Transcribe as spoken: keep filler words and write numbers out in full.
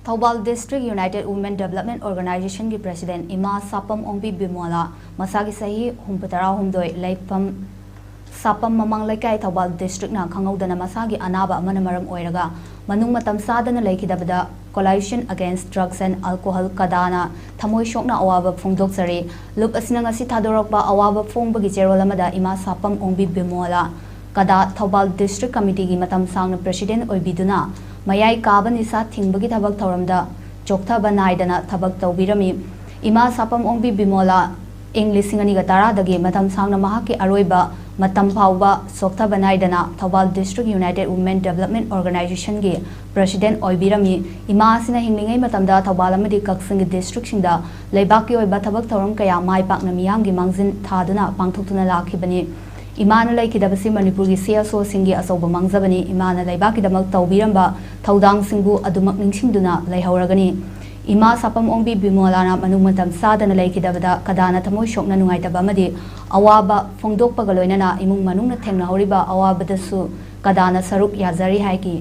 Thoubal District United Women Development Organization ꯒꯤ President ꯏꯃꯥ ꯁꯥꯄꯝ ꯑꯣꯡꯕꯤ ꯕꯤꯃꯣꯂꯥ, ꯃꯁꯥꯒꯤ ꯆꯍꯤ ꯍꯨꯝꯐꯨꯇꯔꯥꯍꯨꯝꯗꯣꯏ, ꯂꯩꯐꯝ ꯁꯥꯄꯝ ꯃꯃꯥꯡ ꯂꯩꯀꯥꯏ, ꯊꯧꯕꯥꯜ District ꯅ ꯈꯪꯍꯧꯗꯅ ꯃꯁꯥꯒꯤ ꯑꯅꯥꯕ ꯑꯃꯅ ꯃꯔꯝ ꯑꯣꯏꯔꯒ ꯃꯅꯨꯡ ꯃꯇꯝ ꯆꯥꯗꯅ ꯂꯩꯈꯤꯗꯕꯗ Coalition Against Drugs and Alcohol, ꯀꯗꯥꯅ ꯊꯃꯣꯏ ꯁꯣꯛꯅ ꯑꯋꯥꯕ ꯐꯣꯡꯗꯣꯛꯆꯔꯤ꯫ ꯂꯨꯞ ꯑꯁꯤꯅ ꯉꯁꯤ ꯊꯥꯗꯣꯔꯛꯄ ꯑꯋꯥꯕ ꯐꯣꯡꯕꯒꯤ ꯆꯦꯔꯣꯜ ꯑꯃꯗ ꯏꯃꯥ ꯁꯥꯄꯝ ꯑꯣꯡꯕꯤ ꯕꯤꯃꯣꯂꯥ, ꯀꯗꯥ, ꯊꯧꯕꯥꯜ District Committee ꯒꯤ ꯃꯇꯝ ꯁꯥꯡꯅ President ꯑꯣꯏꯕꯤꯗꯨꯅ ꯃꯌꯥꯏ ꯀꯥꯕ ꯅꯤꯁꯥ ꯊꯤꯡꯕꯒꯤ ꯊꯕꯛ ꯊꯧꯔꯝꯗ ꯆꯣꯛꯊꯕ ꯅꯥꯏꯗꯅ ꯊꯕꯛ ꯇꯧꯕꯤꯔꯝꯃꯤ꯫ ꯏꯃꯥ ꯁꯥꯄꯝ ꯑꯣꯡꯕꯤ ꯕꯤꯃꯣꯂꯥ ꯏꯪ ꯂꯤꯁꯤꯡ ꯑꯅꯤꯒ ꯇꯔꯥꯗꯒꯤ ꯃꯇꯝ ꯁꯥꯡꯅ ꯃꯍꯥꯛꯀꯤ ꯑꯔꯣꯏꯕ ꯃꯇꯝ ꯐꯥꯎꯕ ꯆꯣꯛꯊꯕ ꯅꯥꯏꯗꯅ Thoubal District United Women Development Organization ꯒꯤ President ꯑꯣꯏꯕꯤꯔꯝꯃꯤ꯫ ꯏꯃꯥ ꯑꯁꯤꯅ ꯍꯤꯡꯂꯤꯉꯩ ꯃꯇꯝꯗ ꯊꯧꯕꯥꯜ ꯑꯃꯗꯤ ꯀꯛꯆꯤꯡꯒꯤ district ꯁꯤꯡꯗ ꯂꯩꯕꯥꯛꯀꯤ ꯑꯣꯏꯕ ꯊꯕꯛ ꯊꯧꯔꯝ ꯀꯌꯥ ꯃꯥꯏ ꯄꯥꯛꯅ ꯃꯤꯌꯥꯝꯒꯤ ꯃꯥꯡꯖꯤꯟ ꯊꯥꯗꯨꯅ ꯄꯥꯡꯊꯣꯛꯇꯨꯅ ꯂꯥꯛꯈꯤꯕꯅꯤ꯫ ꯏꯃꯥꯅ ꯂꯩꯈꯤꯗꯕꯁꯤ ꯃꯅꯤꯄꯨꯔꯒꯤ CSO ꯁꯤꯡꯒꯤ ꯑꯆꯧꯕ ꯃꯥꯡꯖꯕꯅꯤ꯫ ꯏꯃꯥꯅ ꯂꯩꯕꯥꯛꯀꯤꯗꯃꯛ ꯇꯧꯕꯤꯔꯝꯕ ꯊꯧꯗꯥꯡꯁꯤꯡꯕꯨ ꯑꯗꯨꯃꯛ ꯅꯤꯡꯁꯤꯡꯗꯨꯅ ꯂꯩꯍꯧꯔꯒꯅꯤ꯫ ꯏꯃꯥ ꯁꯥꯄꯝ ꯑꯣꯡꯕꯤ ꯕꯤꯃꯣꯂꯥꯅ ꯃꯅꯨꯡ ꯃꯇꯝ ꯆꯥꯗꯅ ꯂꯩꯈꯤꯗꯕꯗ ꯀꯗꯥꯅ ꯊꯃꯣꯏ ꯁꯣꯛꯅ ꯅꯨꯡꯉꯥꯏꯇꯕ ꯑꯃꯗꯤ ꯑꯋꯥꯕ ꯐꯣꯡꯗꯣꯛꯄꯒ ꯂꯣꯏꯅꯅ ꯏꯃꯨꯡ ꯃꯅꯨꯡꯅ ꯊꯦꯡꯅꯍꯧꯔꯤꯕ ꯑꯋꯥꯕꯗꯁꯨ ꯀꯗꯥꯅ ꯁꯔꯨꯛ ꯌꯥꯖꯔꯤ ꯍꯥꯏꯈꯤ꯫